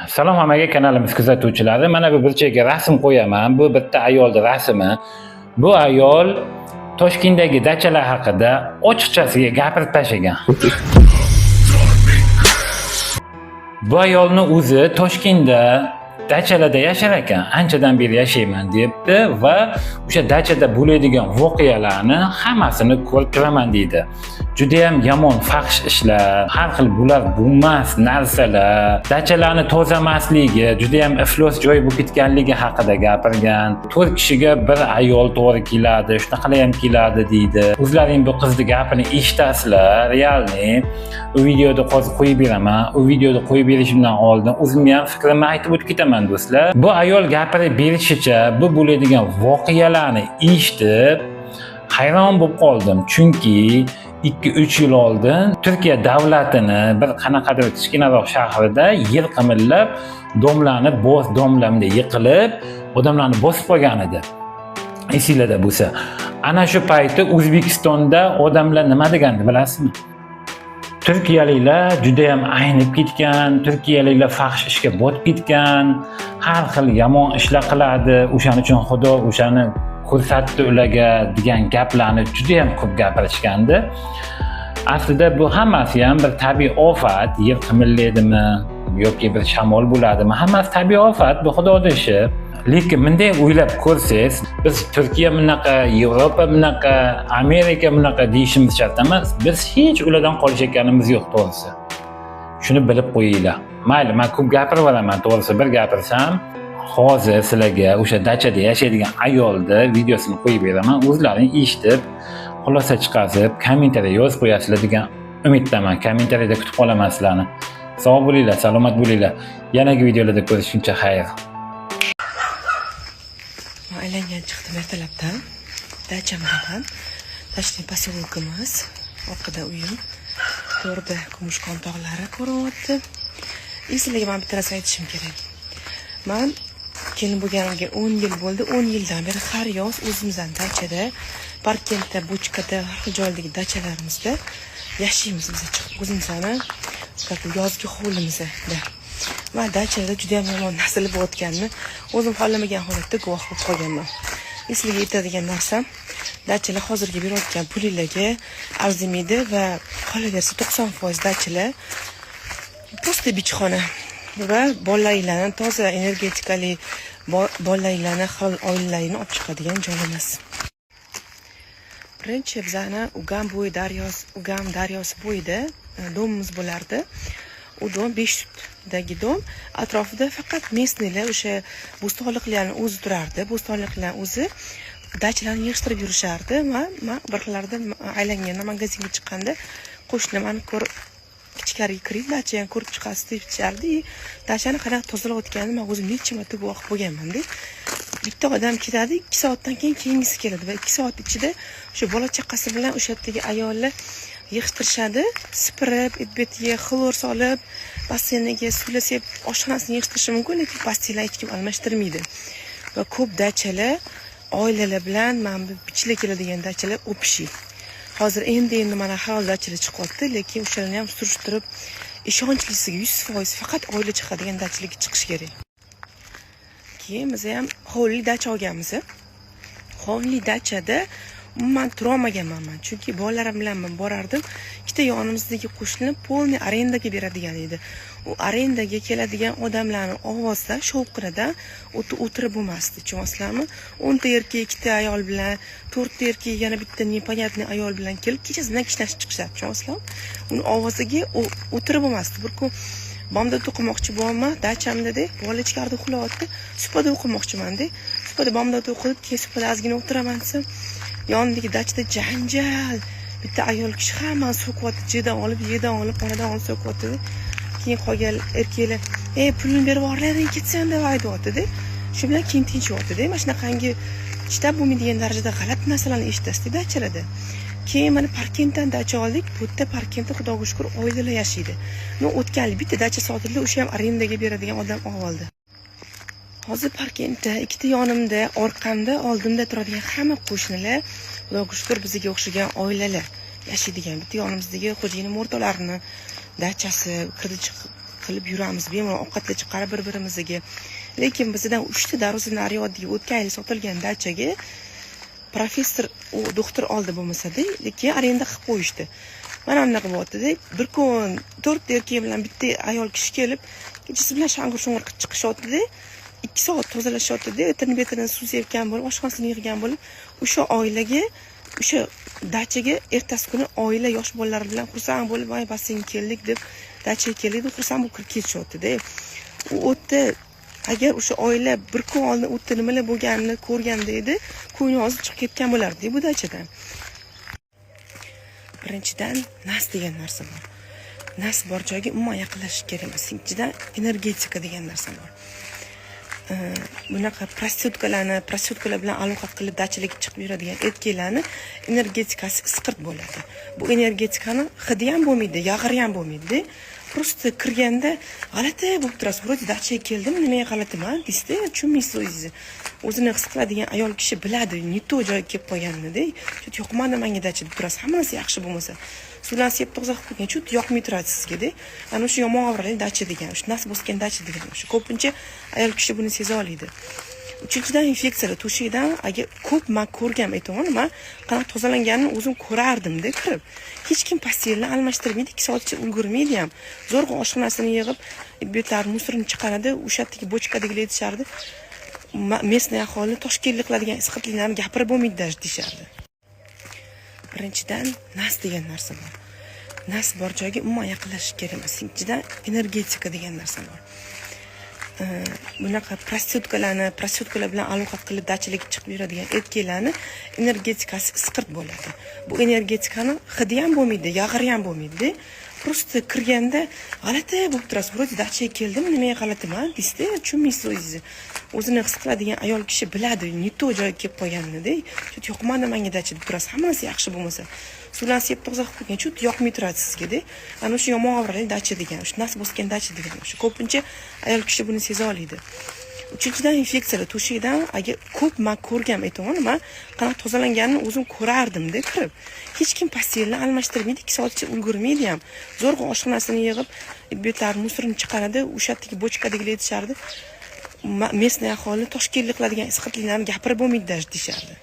Salom hammaga, kanalimiz kuzatuvchilari. Mana bu burchakka rasm qo'yaman. Bu bitta ayolning rasmi. Bu ayol Toshkentdagi dachalar haqida ochiqchasiga gapirib tashlagan. Bu ayolni o'zi Toshkentda dachalarda yashar ekan, anchadan beri yashayman debdi va o'sha dachada bo'ladigan voqealarni hammasini ko'rib turaman deydi. Judayam yomon fahsh ishlar, har xil bular bo'lmas narsalar, dachalarni toza emasligi, judayam iflos joy bo'lib ketganligi haqida gapirgan. 4 kishiga bir ayol to'g'ri keladi, shunaqalar ham keladi deydi. O'zlaring bu qizni gapini eshitasizlar, реальный. U videoda hozir qo'yib beraman. U videoda qo'yib berishimdan oldin o'zimni ham fikrimni aytib o'tib ketaman, do'stlar. Bu ayol gapirib berishicha, bu bo'ladigan voqealarni eshitib hayron bo'lib qoldim. Chunki 2-3 yil oldin Turkiya davlatini bir qanaqadir kichkinaroq shahrida yer qimillab, domlarni domlamda yiqilib, odamlarni bosib qolgan edi. Esinglarda bo'lsa. Ana shu payti O'zbekistonda odamlar nima degandi bilasizmi? Turkiyaliklar judayam aynib ketgan, turkiyaliklar fahsh ishga botib ketgan, har xil yomon ishlar qiladi, o'shaning uchun Xudo o'shani ko'rsatdi ularga degan gaplarni judayam ko'p gapirishgandi. Aslida bu hammasi ham bir tabiiy ofat, yer qimirlaydimi yoki bir shamol bo'ladimi, hammasi tabiiy ofat, bu Xudoni ishi. Lekin bunday o'ylab ko'rsangiz, biz Turkiya bunaqa, Yevropa bunaqa, Amerika bunaqa deyishimiz shart emas. Biz hech ulardan qolishayotganimiz yo'q, to'g'risi. Shuni bilib qo'yinglar. Mayli, men ko'p gapirib yuboraman, to'g'risi bir gapirsam, hozir sizlarga o'sha dachada yashaydigan ayolni videosini qo'yib beraman. O'zlaring eshitib, xulosa chiqarib, kommentariya yozib qo'yasizlar degan umiddaman. Kommentariyada kutib qolaman sizlarni. Sog' bo'linglar, salomat bo'linglar. Yanagi videolarda ko'rishguncha xayr. Man aylangan chiqdim ertalabdan. Dachamdaman. Дачный posyolkamiz. Orqada uyim. To'g'rida Kumushkon tog'lari ko'rinyapti. И sizlarga man bitta narsa aytishim kerak. Man kelin bo'lganimga 10 yil bo'ldi. 10 yildan beri har yoz o'zimizdan dachada, Parkentda, Bochkada, har xil joydagi dachalarimizda yashaymiz biz chiqib o'zimizni как yozgi hovlimizda. Va dachada juda ham yomon narsalar bo'layotganini o'zim xohlamagan holatda guvoh bo'lib qolganman. И sizlarga aytadigan narsam, dachalar hozirgi berayotgan pulinglarga arzimaydi va qolaversa 90% dachalar просто bichxona va bolalaringlarni toza energetikali bolalaringlarni, halol oilalaringni olib chiqadigan joy emas. Birinchi bizani Ugam bo'yi daryosi, Ugam daryosi bo'yida domimiz bo'lardi. U dom 5 sotdagi dom, atrofida faqat местный lar, o'sha bo'stonliqlarni o'zi turardi. Bo'stonliqlarni o'zi dachalarni yig'ishtirib yurishardi va man bir xillarda aylanganda, magazinga chiqqanda qo'shni mani ko'rib, "Ichkariga kiring, dachani ko'rib chiqasiz", deyishardi. И dachani qanaqa tozalayotganini man o'zim necha marta guvoh bo'lganmanda. Bitta odam ketadi, 2 soatdan keyin keyingisi keladi va 2 soat ichida o'sha bola chaqasi bilan o'sha yerdagi ayollar yig'ishtirishadi, supurib, et betiga xlor solib, basseyniga suvlar sepib, oshxonasini yig'ishtirishi mumkin, lekin постель lar hech kim almashtirmaydi. Va ko'p dachalar oilalar bilan, mana bu bichila keladigan dachalar общий. Hozir endi endi mana halol dachalar chiqyapti, lekin o'shalarni ham surishtirib, ishonchlisiga 100% faqat oila chiqadigan dachalarga chiqish kerak. Keyin biz ham hovlili dacha olganmiz. Hovlili dachada umuman turolmaganman man, chunki bolalarim bilan man borardim. Ikkita yonimizdagi qo'shni полный arendaga beradigan edi. U arendaga keladigan odamlarni ovozidan, shovqinidan o'tirib bo'lmasdi, tushunyapsizlarmi? 10 ta erkak ikkita ayol bilan, to'rtta erkak yana bitta непонятный ayol bilan kelib, kechasi bilan kishnashib chiqishadi, tushunyapsizlarmi? Uni ovoziga o'tirib bo'lmasdi. Bir kun bomdod o'qimoqchi bo'lyapman dachamda, bola ichkarida uxlayapti, supada o'qimoqchimanda. Supada bomdod o'qib, keyin supada ozgina o'tiraman desam, yonidagi dachada janjal, bitta ayol kishi hammani so'kyapti, Jdan olib, Ydan olib, onadan olib so'kyapti. Keyin qolgan erkaklar: "Ey, pulini berib yuboringlar, ketsin, давай", deyaptida. Shu bilan keyin tinchyaptida. Mana shunaqangi chidab bo'lmaydigan darajada g'alati narsalarni eshitasizda dachalarda. Keyin mana Parkentdan dacha oldik. Bu yerda, Parkentda, xudoga shukur, oilalar yashaydi. Но o'tgan yil bitta dacha sotildi, o'sha ham arendaga beradigan odam oldi. Hozir Parkentda ikkita yonimda, orqamda, oldimda turadigan hamma qo'shnilar, xudoga shukur, bizga o'xshagan oilalar yashaydigan. Bitta yonimizdagi xo'jayinim o'rtoqlarini dachasi kirdi. qilib yuramiz, bemalol ovqatlar chiqarib bir birimizga. Lekin bizdan uchta darvoza naryoqdagi o'tgan yil sotilgan dachaga professor, u doktor oldi bo'lmasada, lekin arenda qilib qo'yishdi. Mana bunaqa bo'lyaptida. Bir kun to'rtta erkak bilan bitta ayol kishi kelib, kechasi bilan shang'ir shung'ir qilib chiqishyaptida, 2 soat tozalashyaptida, etini betini suv sepgan bo'lib, oshxonasini yig'gan bo'lib. O'sha oilaga, o'sha dachaga ertasi kuni oila yosh bolalar bilan xursand bo'lib, "Voy, basseynga keldik", deb, dachaga keldik deb xursand bo'lib kirib ketishyaptida. U yerda agar o'sha oila bir kun oldin u yerda nimalar bo'lganini ko'rganda edi, ko'ngli ozib chiqib ketgan bo'lardi bu dachadan. Birinchidan, нас degan narsa bor. Нас bor joyga umuman yaqinlashish kerak emas. Ikkinchidan, energetika degan narsa bor. Bunaqa prostitutkalar bilan aloqa qilib dachalarga chiqib yuradigan erkaklarni energetikasi isqirt bo'ladi. Bu energetikani hidi ham bo'lmaydi, yag'iri ham bo'lmaydida. Просто kirganda g'alati bo'lib turasiz. "Вроде dachaga keldim, nimaga g'alatiman?" deysizda, tushunmaysiz o'zingizni. O'zini his qiladigan ayol kishi biladi не то joyga kelib qolganini. "Чуть yoqmadi manga dacha", deb turasiz, hamma narsa yaxshi bo'lmasa. Suvlarni sepib toza qilib qo'ygan, чуть yoqmay turadi sizgada. Ana o'sha yomon aurali dacha degan, o'sha нас bosgan dacha degan. O'sha ko'pincha ayol kishi buni seza oladi. Uchinchidan, infeksiyalar to'shakdan. Agar ko'p man ko'rgan, aytaman, man qanaqa tozalanganini o'zim ko'rardimda kirib. Hech kim постель ni almashtirmaydi, 2 soat ichida ulgurmaydi ham. Zo'rg'a oshxonasini yig'ib, betlarini, мусор ini chiqaradi, o'sha yerdagi bochkadagilar aytishardi, "Местный aholi toshkentlik qiladigan isqirtliklarni gapirib bo'lmaydi даже", deyishardi. Birinchidan, нас degan narsa bor. Нас bor joyga umuman yaqinlashish kerak emas. Ikkinchidan, energetika degan narsa bor. Bunaqa prostitutkalar bilan aloqa qilib dachalarga chiqib yuradigan erkaklarni energetikasi isqirt bo'ladi. Bu energetikani hidi ham bo'lmaydi, yag'iri ham bo'lmaydida. Просто kirganda g'alati bo'lib turasiz. "Вроде dachaga keldim, nimaga g'alatiman?" deysizda, tushunmaysiz o'zingizni. O'zini his qiladigan ayol kishi biladi не то joyga kelib qolganini. "Чуть yoqmadi manga dacha", deb turasiz, hamma narsa yaxshi bo'lmasa. Suvlarni sepib toza qilib qo'ygan, чуть yoqmay turadi sizgada. Ana o'sha yomon aurali dacha degan, o'sha нас bosgan dacha degan. O'sha ko'pincha ayol kishi buni seza oladi. Uchinchidan, infeksiyalar to'shakdan. Agar ko'p man ko'rgan, aytaman, man qanaqa tozalanganini o'zim ko'rardimda kirib. Hech kim постель ni almashtirmaydi, 2 soat ichida ulgurmaydi ham. Zo'rg'a oshxonasini yig'ib, betlarini, мусор ini chiqaradi, o'sha yerdagi bochkadagilar aytishardi, "Местный aholi toshkentlik qiladigan isqirtliklarni gapirib bo'lmaydi даже", deyishardi.